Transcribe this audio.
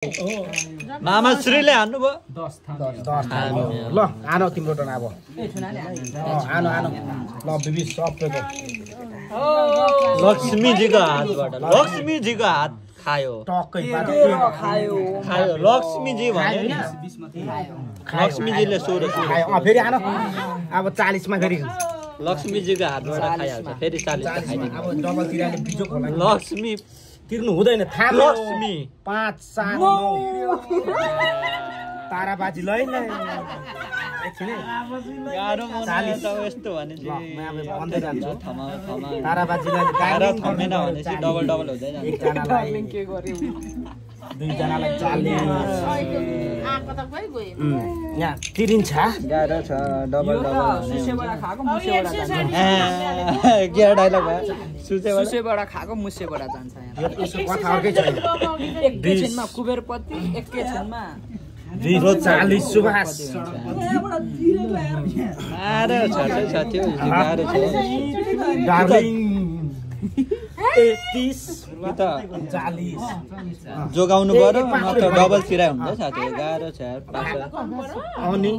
मामा श्रीले हान्नु भयो 10 ल आनो तिम्रो टर्न अब आनो आनो ल बिबी सबैको लक्ष्मीजीको हातबाट लक्ष्मीजीको हात खायो टक्कै खायो लक्ष्मीजी भन्यो नि लक्ष्मीजीले सोह्र खायो फेरि आनो अब 40 मा फेरि लक्ष्मीजीको हातबाट खाइहाल्छ फेरि 40 मा खाइदिन्छ अब डबल तिराले बिजो खोला लक्ष्मी तिर्नु हुँदैन थाहा लक्ष्मी 5 7 9 ताराबाजी लै नै एकछिन गाह्रो मनाले त यस्तो भने चाहिँ म अब भन्दै जान्छु थमा ताराबाजी लै गाह्रो थमेन भने चाहिँ डबल डबल हुँदै जान्छ एकजनालाई के गर्यो दुई जनालाई 40 आको त गइ गयो यहाँ तिरिन्छ गाह्रो छ डबल डबल सुसेबाट खाको मुसेबाट जान्छ के डायलग भयो सुसेबाट खाको मुसेबाट जान्छ यो यसो कथा अर्कै छैन एकैछिनमा कुबेरपति एकैछिनमा 40 सुभाष गाह्रो छ त्यो गाह्रो छ डार्लिङ 31 त 40 जोगाउनु पर्यो नत्र डबल तिराइ हुन्छ साथी गाह्रो छ यार अनि